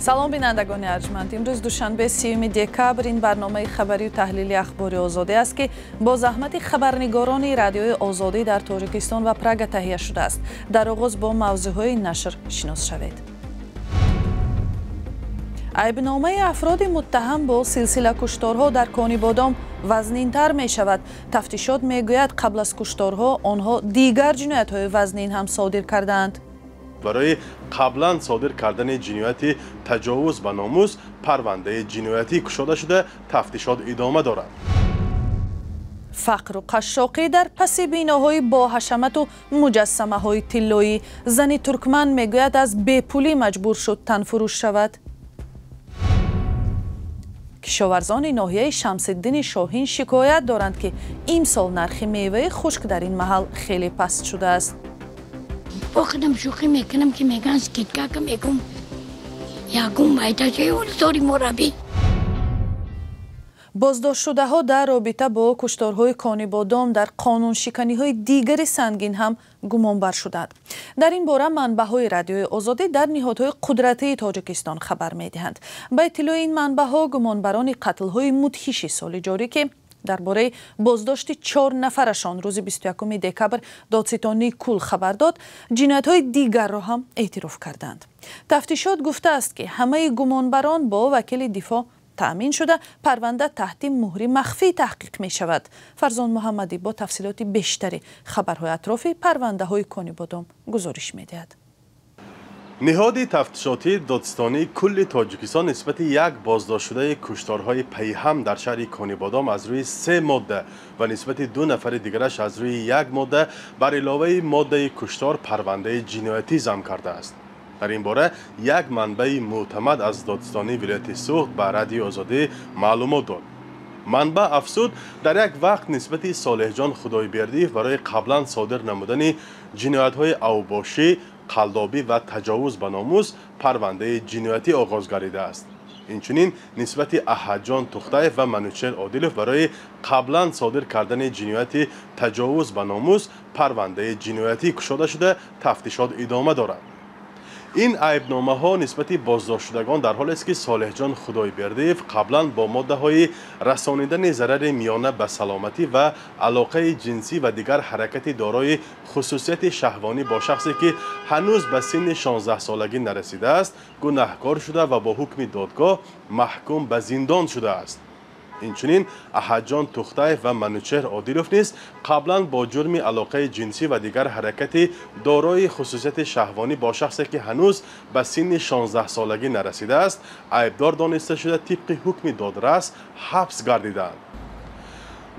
Салом, бинандагони арҷманд. Имрӯз душанбе, 30 декабр. Ин барномаи хабарию таҳлили Ахбори Озодӣ аст, ки бо заҳмати хабарнигорони Радиои Озодӣ дар Тоҷикистон ва Прага таҳия шудааст. Дар оғоз бо мавзӯъҳои нашр шинос шавед. Айбномаи афроди муттаҳам бо силсила кушторҳо дар Конибодом вазнинтар мешавад. Тафтишот мегӯяд, қабл аз кушторҳо онҳо дигар ҷиноятҳои вазнин ҳам содир кардаанд. Барои қаблан содир кардани ҷинояти таҷовуз ба номус парвандаи ҷиноятӣ кушода шуда, тафтишот идома дорад. Фақру қашшоқӣ дар паси биноҳои боҳашамату муҷассамаҳои тиллоӣ. Зани туркман мегӯяд, аз бепулӣ маҷбур шуд танфурӯш шавад. Кишоварзони ноҳияи Шамсиддини Шоҳин шикоят доранд, ки имсол нархи меваи хушк дар ин маҳал хеле паст шудааст. Бо худам шӯхӣ мекунам, ки меган скидка, ка мегум, ягум майдашаи мораби. Боздоштшудаҳо дар робита бо кушторҳои Конибодом дар қонуншиканиҳои дигари сангин ҳам гумонбар шуданд. Дар ин бора манбаъҳои Радиои Озодӣ дар ниҳодҳои қудратии Тоҷикистон хабар медиҳанд. Ба иттилои ин манбаъҳо, гумонбарони қатлҳои мудҳиши соли ҷорӣ, ки дар бораи боздошти чор нафарашон рӯзи 21 декабр Додситонии кул хабар дод, ҷиноятҳои дигарро ҳам эътироф карданд. Тафтишот гуфтааст, ки ҳамаи гумонбарон бо вакили дифоъ таъмин шуда, парванда таҳти муҳри махфӣ таҳқиқ мешавад. Фарзон Муҳаммадӣ бо тафсилоти бештари хабарҳои атрофи парвандаҳои Конибодом гузориш медиҳад. Ниҳоди тафтишотии Додситонии кулли Тоҷикистон нисбати як боздоштшудаи кушторҳои пайҳам дар шаҳри Конибодом аз рӯи се модда ва нисбати ду нафари дигараш аз рӯи як модда бар иловаи моддаи куштор парвандаи ҷиноятӣ зам кардааст. Дар ин бора як манбаи мӯътамад аз Додситонии вилояти Суғд ба Радиои Озодӣ маълумот дод. Манбаъ афзуд, дар як вақт нисбати Солеҳҷон Худойбердиев барои қаблан содир намудани ҷиноятҳои авбошӣ, қаллобӣ ва таҷовуз ба номус парвандаи ҷиноятӣ оғоз гардидааст. Инчунин нисбати Аҳадҷон Тухтаев ва Манучер Одилов барои қаблан содир кардани ҷинояти таҷовуз ба номус парвандаи ҷиноятӣ кушода шуда, тафтишот идома дорад. Ин айбномаҳо нисбати боздоштшудагон дар ҳолест, ки Солеҳҷон Худойбердиев қаблан бо моддаҳои расонидани зарари миёна ба саломатӣ ва алоқаи ҷинсӣ ва дигар ҳаракати дорои хусусияти шаҳвонӣ бо шахсе, ки ҳанӯз ба синни 16-солагӣ нарасидааст, гунаҳкор шуда ва бо ҳукми додгоҳ маҳкум ба зиндон шудааст. Инчунин Аҳадҷон Тухтаев ва Манучеҳр Одилов низ қаблан бо ҷурми алоқаи ҷинсӣ ва дигар ҳаракати дорои хусусияти шаҳвонӣ бо шахсе, ки ҳанӯз ба синни 16-солагӣ нарасидааст, айбдор дониста шуда, тибқи ҳукми додрас ҳабс гардиданд.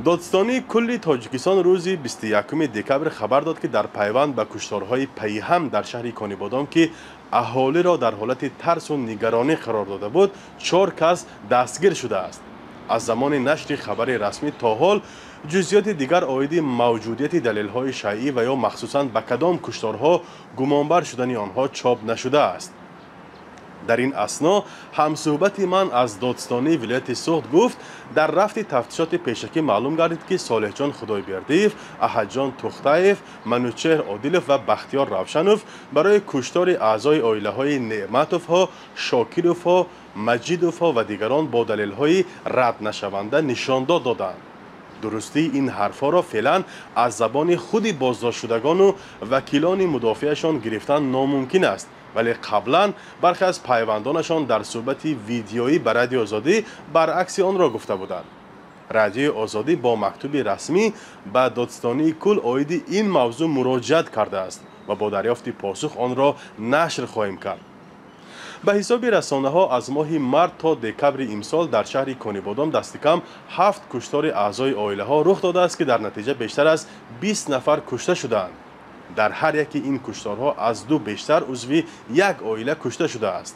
Додситонии кулли Тоҷикистон рӯзи 21 декабр хабар дод, ки дар пайванд ба кушторҳои пайҳам дар шаҳри Конибодом, ки аҳолиро дар ҳолати тарсу нигаронӣ қарор дода буд, чор кас дастгир шудааст. Аз замони нашри хабари расмӣ то ҳол ҷузъиёти дигар оиди мавҷудияти далелҳои шайъӣ ва ё махсусан ба кадом кушторҳо гумонбар шудани онҳо чоп нашудааст. Дар ин асно ҳамсӯҳбати ман аз Додситонии вилояти Суғд гуфт, дар рафти тафтишоти пешакӣ маълум гардид, ки Солеҳҷон Худойбердиев, Аҳадҷон Тухтаев, Манучеҳр Одилов ва Бахтиёр Равшанов барои куштори аъзои оилаҳои Неъматовҳо, Шокировҳо, Маҷидовҳо ва дигарон бо далелҳои раднашаванда нишондод доданд. Дурустии ин ҳарфҳоро феълан аз забони худи боздоштшудагону вакилони мудофиашон гирифтан номумкин аст, вале қаблан бархе аз пайвандонашон дар суҳбати видеоӣ ба Радиои Озодӣ баръакси онро гуфта буданд. Радиои Озодӣ бо мактуби расмӣ ба Додситонии кул оиди ин мавзӯъ муроҷиат кардааст ва бо дарёфти посух онро нашр хоҳем кард. Ба ҳисоби расонаҳо, аз моҳи март то декабри имсол дар шаҳри Конибодом дастикам ҳафт куштори аъзои оилаҳо рух додааст, ки дар натиҷа бештар аз 20 нафар кушта шудаанд. Дар ҳар яки ин кушторҳо аз ду бештар узви як оила кушта шудааст.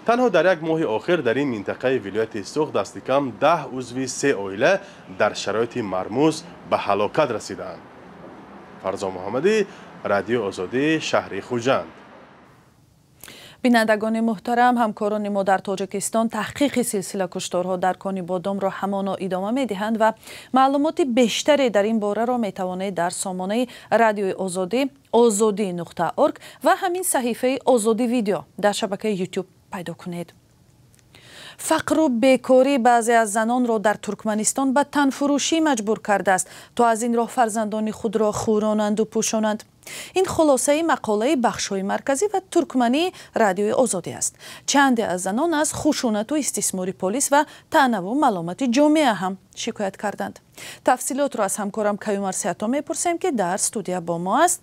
Танҳо дар як моҳи охир дар ин минтақаи вилояти Суғд дастикам 10 узви се оила дар шароити мармуз ба ҳалокат расидаанд. Фарзон Муҳаммадӣ, Радиои Озодӣ, шаҳри Хуҷанд. Бинандагони муҳтарам, ҳамкорони мо дар Тоҷикистон таҳқиқи силсила кушторҳо дар Конибодомро ҳамоно идома медиҳанд ва маълумоти бештаре дар ин бораро метавонед дар сомонаи Радиои Озодӣ ozodi.org ва ҳамин саҳифаи Озодӣ Видео дар шабакаи Ютуб. Пайдо кунед. Фақру бекорӣ баъзе аз занонро дар Туркманистон ба танфурӯшӣ маҷбур кардааст, то аз ин роҳ фарзандони худро хӯронанду пӯшонанд. Ин хулосаи мақолаи бахшҳои марказӣ ва туркмании Радиои Озодӣ аст. Чанде аз занон аз хушунату истисмори полис ва таънаву маломати ҷомеа ҳам шикоят карданд. Тафсилотро аз ҳамкорам Каюмар Сеато мепурсем, ки дар студия бо мо аст.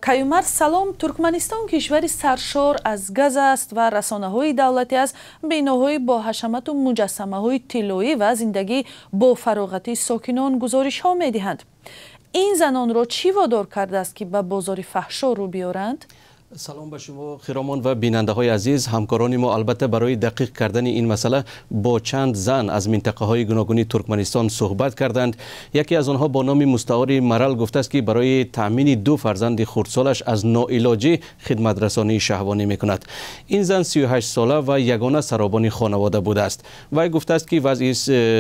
Каюмар, салом. Туркманистон кишвари саршор аз газ аст ва расонаҳои давлатӣ аз биноҳои боҳашамату муҷассамаҳои тиллоӣ ва зиндагии бофароғати сокинон гузоришҳо медиҳанд. Ин занонро чӣ водор кардааст, ки ба бозори фаҳшо рӯ биёранд? Салом ба шумо, Хиромон, ва бинандаҳои азиз. Ҳамкорони мо албатта барои дақиқ кардани ин масъала бо чанд зан аз минтақаҳои гуногуни Туркманистон суҳбат карданд. Яке аз онҳо бо номи мустаори Марал гуфтааст, ки барои таъмини ду фарзанди хурдсолаш аз ноилоҷӣ хидматрасонии шаҳвонӣ мекунад. Ин зан 38 сола ва ягона саробони хонавода будааст. Вай гуфтааст, ки вазъи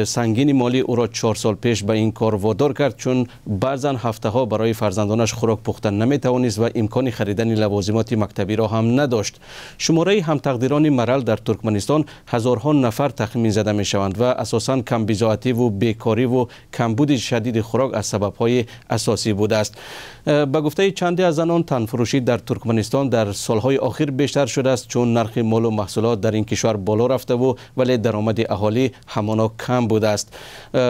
сангини молӣ ӯро 4 сол пеш ба ин кор водор кард, чун баъзан ҳафтаҳо барои фарзандонаш хӯрок пухта наметавонист ва имкони харидани лавозимоти мактабиро ҳам надошт. Шумораи ҳамтақдирони Марал дар Туркманистон ҳазорҳо нафар тахмин зада мешаванд ва асосан камбизоативу бекориву камбуди шадиди хӯрок аз сабабҳои асосӣ будааст. Ба гуфтаи чанде аз занон, танфурӯшӣ дар Туркманистон дар солҳои охир бештар шудааст, чун нархи молу маҳсулот дар ин кишвар боло рафтаву вале даромади аҳолӣ ҳамоно кам будааст.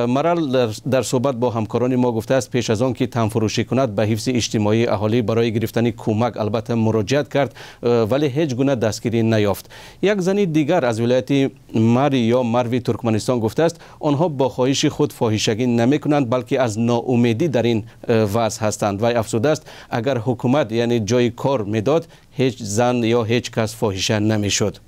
Марал дар суҳбат бо ҳамкорони мо гуфтааст, пеш аз он ки танфурӯшӣ кунад, ба ҳифзи иҷтимоии аҳолӣ барои гирифтани кӯмак албатта муроҷиат кард, вале ҳеҷ гуна дастгирӣ наёфт. Як зани дигар аз вилояти Мари ё Марви Туркманистон гуфтааст, онҳо бо хоҳиши худ фоҳишагӣ намекунанд, балки аз ноумедӣ дар ин вазъ ҳастанд. Вай афзудааст, агар ҳукумат яъне ҷои кор медод, ҳеҷ зан ё ҳеҷ кас фоҳиша намешуд.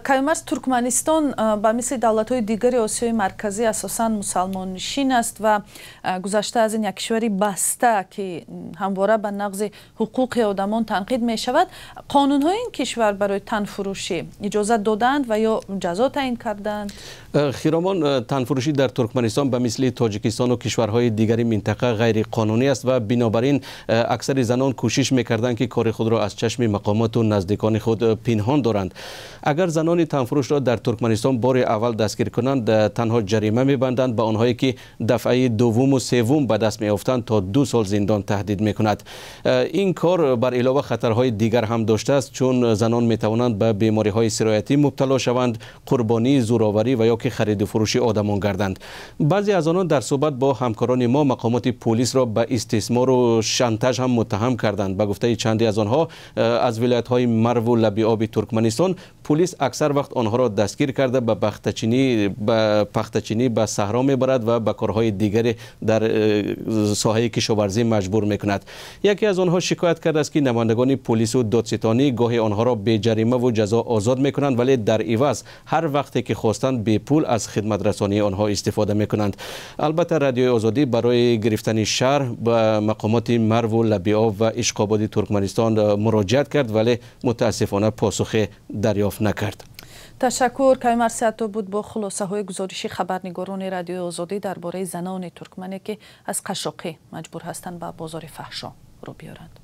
Каюмарз, Туркманистон ба мисли давлатҳои дигари Осиёи Марказӣ асосан мусалмоннишин аст ва гузашта аз ин як кишвари баста, ки ҳамвора ба нақзи ҳуқуқи одамон танқид мешавад. Қонунҳои ин кишвар барои танфурӯшӣ иҷозат додаанд ва ё ҷазо таъин кардаанд? Хиромон, танфурӯшӣ дар Туркманистон ба мисли Тоҷикистону кишварҳои дигари минтақа ғайриқонунӣ аст ва бинобар ин аксари занон кӯшиш мекарданд, ки кори худро аз чашми мақомоту наздикони худ пинҳон доранд. Агар занони танфурӯшро дар Туркманистон бори аввал дастгир кунанд, танҳо ҷарима мебанданд. Ба онҳое ки дафъаи дуввуму севум ба даст меёфтанд, то 2 сол зиндон таҳдид мекунад. Ин кор бар илова хатарҳои дигар ҳам доштааст, чун занон метавонанд ба бемориҳои сироятӣ мубтало шаванд, қурбонии зӯроварӣ ва ё ки хариду фурӯши одамон гарданд. Баъзе аз онон дар суҳбат бо ҳамкорони мо мақомоти полисро ба истисмору шантаж ҳам муттаҳам карданд. Ба гуфтаи чанде аз онҳо аз вилоятҳои Марву Лаби Оби Туркманистон, полис аксар вақт онҳоро дастгир карда, ба пахтачинӣ ба саҳро мебарад ва ба корҳои дигаре дар соҳаи кишоварзӣ маҷбур мекунад. Яке аз онҳо шикоят кардааст, ки намояндагони полису додситонӣ гоҳе онҳоро беҷаримаву ҷазо озод мекунанд, вале дар иваз ҳар вақте ки хостанд, бепул аз хидматрасонии онҳо истифода мекунанд. Албатта, Радиои Озодӣ барои гирифтани шарҳ ба мақомоти Марву Лабиоб ва Ишқободи Туркманистон муроҷиат кард, вале мутаассифона посухе дарёфт накард. Ташаккур. Каюмар Сеато буд бо хулосаҳои гузориши хабарнигорони Радиои Озодӣ дар бораи занони туркмане, ки аз қашшоқӣ маҷбур ҳастанд ба бозори фаҳшо рӯ биёранд.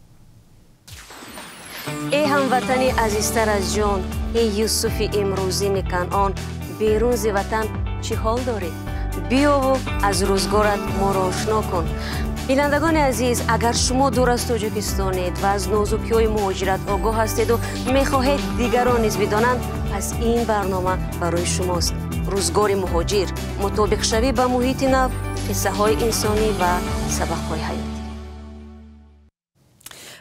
Эй ҳамватани азизтар аз ҷон, эй Юсуфи имрӯзини Канъон, берун зи ватан чӣ ҳол дорӣ? Биёву аз рӯзгорат моро ошно кун. Бинандагони азиз, агар шумо дур аз Тоҷикистонед ва аз нозукиҳои муҳоҷират огоҳ ҳастеду мехоҳед дигарон низ бидонанд, пас ин барнома барои шумост. Рӯзгори муҳоҷир, мутобиқшавӣ ба муҳити нав, қиссаҳои инсонӣ ва сабақҳои ҳаётӣ.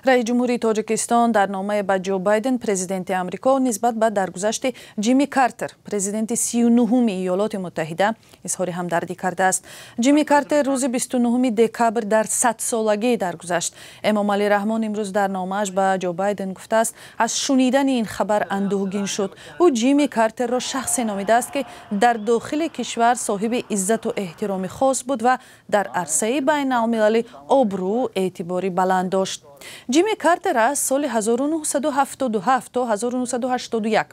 Раиси ҷумҳурии Тоҷикистон дар номае ба Ҷо Байден, президенти Амрико, нисбат ба даргузашти Ҷимми Картер, президенти 39-уми Иёлоти Муттаҳида, изҳори ҳамдардӣ кардааст. Ҷимми Картер рӯзи 29 декабр дар 100-солагӣ даргузашт. Эмомалӣ Раҳмон имрӯз дар номааш ба Ҷо Байден гуфтааст, аз шунидани ин хабар андӯҳгин шуд. Ӯ Ҷимми Картерро шахсе номидааст, ки дар дохили кишвар соҳиби иззату эҳтироми хос буд ва дар арсаи байналмилалӣ обрӯу эътибори баланд дошт. Ҷимми Картер аз соли 1977 то 1981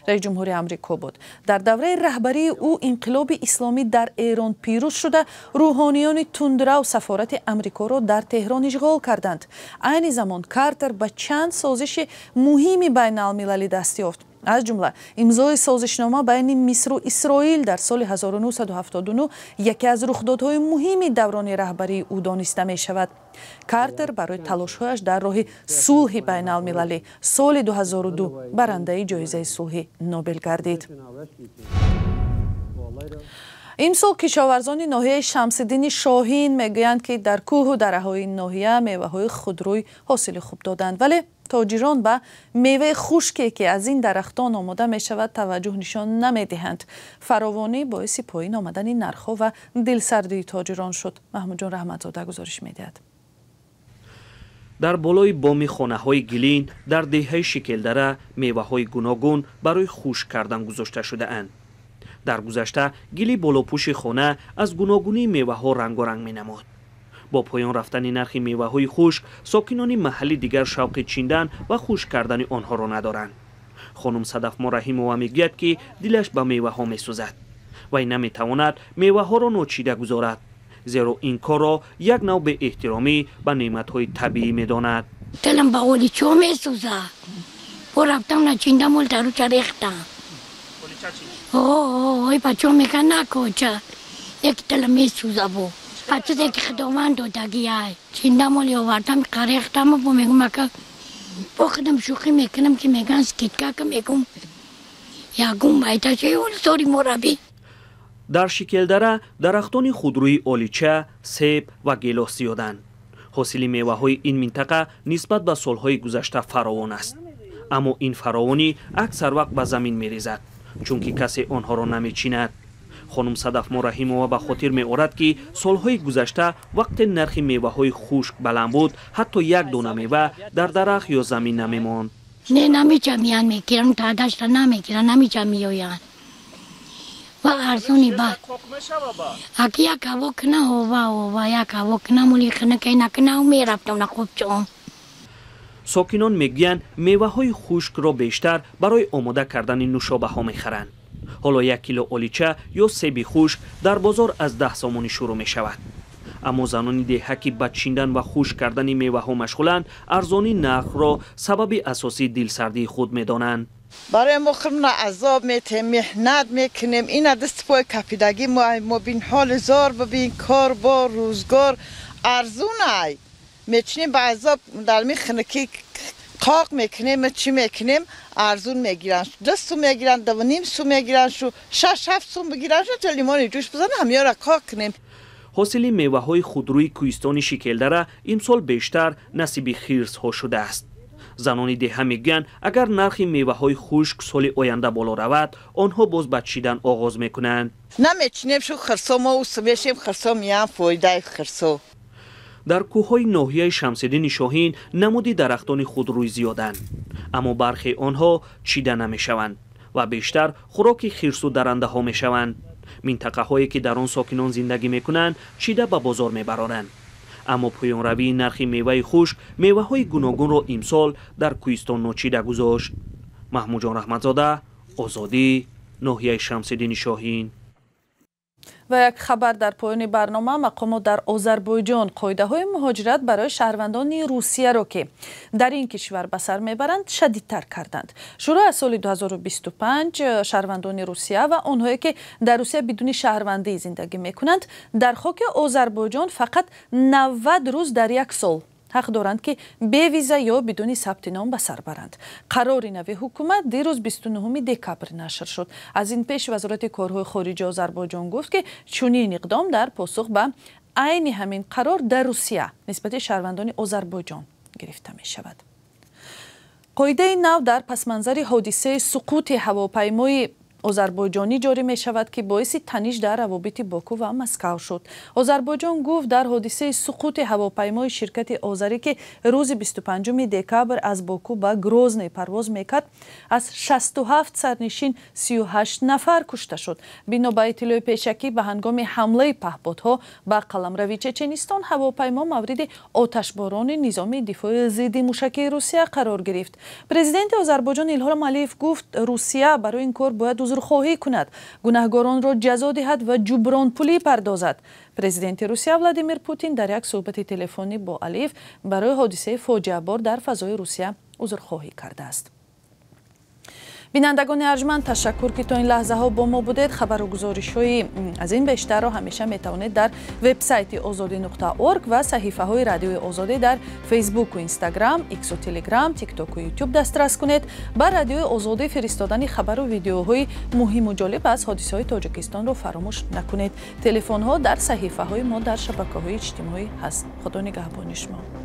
раиси ҷумҳури Амрико буд. Дар давраи раҳбарии ӯ инқилоби исломӣ дар Эрон пирӯз шуда, рӯҳониёни тундрав сафорати Амрикоро дар Теҳрон ишғол карданд. Айни замон Картер ба чанд созиши муҳими байналмилалӣ даст ёфт. Аз ҷумла имзои созишнома байни Мисру Исроил дар соли 1979 яке аз рухдодҳои муҳими даврони раҳбарии ӯ дониста мешавад. Картер барои талошҳояш дар роҳи сулҳи байналмилалӣ соли 2002 барандаи ҷоизаи сулҳи Нобел гардид. Имсол кишоварзони ноҳияи Шамсиддини Шоҳин мегӯянд, ки дар кӯҳу дараҳои ин ноҳия меваҳои худрӯй ҳосили хуб доданд, вале тоҷирон ба меваи хушке, ки аз ин дарахтон омода мешавад, таваҷҷӯҳ нишон намедиҳанд. Фаровонӣ боиси поин омадани нархҳо ва дилсардии тоҷирон шуд. Маҳмудҷон Раҳматзода гузориш медиҳад. Дар болои боми хонаҳои гилин дар деҳаи Шикелдара меваҳои гуногун барои хушк кардан гузошта шудаанд. Дар гузашта гили болопӯши хона аз гуногунии меваҳо рангоранг менамуд. Бо поён рафтани нархи меваҳои хушк, сокинони маҳалли дигар шавқи чиндан ва хушк кардани онҳоро надоранд. Хонум Садафмо Раҳимова мегӯяд, ки дилаш ба меваҳо месӯзад. Вай наметавонад меваҳоро ночида гузорад, зеро ин корро як нав беэҳтиромӣ ба неъматҳои табиӣ медонад. Дилам ба оличо месӯзад. Бо рафтам начиндам, ол даруча рехтам. Ой, бачо меган накоча. Як дилам месӯза бо. Бача ки худованд додагӣ ай. Чиндам, оли овардам, қарехтам, бо мегум ака. Бо худам шӯхӣ мекунам, ки меган скидка ка мегум. Ягум майда шои ол сори мораби. Дар Шикелдара дарахтони худрӯи олича, себ ва гелос зиёданд. Ҳосили меваҳои ин минтақа нисбат ба солҳои гузашта фаровон аст. Аммо ин фаровонӣ аксар вақт ба замин мерезад, чунки касе онҳоро намечинад. Хонум Садафмо Раҳимова ба хотир меорад, ки солҳои гузашта вақте нархи меваҳои хушк баланд буд, ҳатто як дона мева дар дарахт ё замин намемонд. Не, намича миян мекирам, та дашта намекирам, намича меоянд. Ва арзони ба. Аки як ҳаво кна, ҳова, ҳова, як ҳаво кна, мули хинакай накна, мерафтам на хубчон. Сокинон мегӯянд, меваҳои хушкро бештар барои омода кардани нӯшобаҳо мехаранд. Ҳоло як кило олича ё себи хушк дар бозор аз 10 сомонӣ шурӯъ мешавад. Аммо занони деҳа, ки ба чиндан ва хушк кардани меваҳо машғуланд, арзонии нархро сабаби асосии дилсардии худ медонанд. Барои мо худмона азоб метем, меҳнат мекунем, ина даст пой кафидагӣ мо бин ҳоли зор бибин, кор бор рӯзгор арзун ай. Мечинем ба азоб дар михнакӣ қоқ мекунем, чӣ мекунем, арзун мегиранд. 2 сум мегиранд, 2.5 сум мегиранд, шу 6-7 сум бигиранд, шу лимони ҷӯш бизанем, ҳамёра қоқ кунем. Ҳосили меваҳои худрӯи кӯҳистони Шикелдара имсол бештар насиби хирсҳо шудааст. Занони деҳа мегӯянд, агар нархи меваҳои хушк соли оянда боло равад, онҳо боз ба чидан оғоз мекунанд. Намечинем шу хирсо, мо усу мешем, хирсо меян, фоидаи хирсо. Дар кӯҳҳои ноҳияи Шамсиддини Шоҳин намуди дарахтони худрӯй зиёданд, аммо бархе онҳо чида намешаванд ва бештар хӯроки хирсу дарандаҳо мешаванд. Минтақаҳое ки дар он сокинон зиндагӣ мекунанд, чида ба бозор мебароранд. Аммо поёнравии нархи меваи хушк меваҳои гуногунро имсол дар кӯҳистон ночида гузошт. Маҳмудҷон Раҳматзода, Озодӣ, ноҳияи Шамсиддини Шоҳин. Ва як хабар дар поёни барнома. Мақомот дар Озарбойҷон қоидаҳои муҳоҷират барои шаҳрвандони Русияро, ки дар ин кишвар ба сар мебаранд, шадидтар карданд. Шурӯъ аз соли 2025 шаҳрвандони Русия ва онҳое, ки дар Русия бидуни шаҳрвандӣ зиндагӣ мекунанд, дар хоки Озарбойҷон фақат 90 рӯз дар як сол ҳақ доранд, ки бевиза ё бидуни сабти ном ба сар баранд. Қарори нави ҳукумат дирӯз 29 декабр нашр шуд. Аз ин пеш Вазорати корҳои хориҷи Озарбойҷон гуфт, ки чунин иқдом дар посух ба айни ҳамин қарор дар Русия нисбати шаҳрвандони Озарбойҷон гирифта мешавад. Қоидаи нав дар пасманзари ҳодисаи суқути ҳавопаймои озарбойҷонӣ ҷорӣ мешавад, ки боиси таниш дар равобити Боку ва Москав шуд. Озарбойҷон гуфт, дар ҳодисаи суқути ҳавопаймои ширкати Озарӣ, ки рӯзи 25 декабр аз Боку ба Грозный парвоз мекард, аз 67 сарнишин 38 нафар кушта шуд. Бино ба иттилои пешакӣ, ба ҳангоми ҳамлаи паҳподҳо ба қаламрави Чеченистон ҳавопаймо мавриди оташборони низоми дифои зидди мушакии Русия қарор гирифт. Президенти Озарбойҷон Илҳом Алиев гуфт, Русия барои ин кор бояд узрхоҳӣ кунад, гунаҳгоронро ҷазо диҳад ва ҷубронпулӣ пардозад. Президенти Русия Владимир Путин дар як суҳбати телефонӣ бо Алиев барои ҳодисаи фоҷиабор дар фазои Русия узрхоҳӣ кардааст. Бинандагони арҷманд, ташаккур, ки то ин лаҳзаҳо бо мо будед. Хабару гузоришҳои аз ин бештарро ҳамеша метавонед дар вебсайти озодӣ.орг ва саҳифаҳои Радиои Озодӣ дар Фейсбуку Инстаграм, Иксу Телеграм, Тиктоку Ютуб дастрас кунед. Ба Радиои Озодӣ фиристодани хабару видеоҳои муҳиму ҷолиб аз ҳодисаҳои Тоҷикистонро фаромӯш накунед. Телефонҳо дар саҳифаҳои мо дар шабакаҳои иҷтимоӣ ҳаст. Худо нигаҳбони шумо.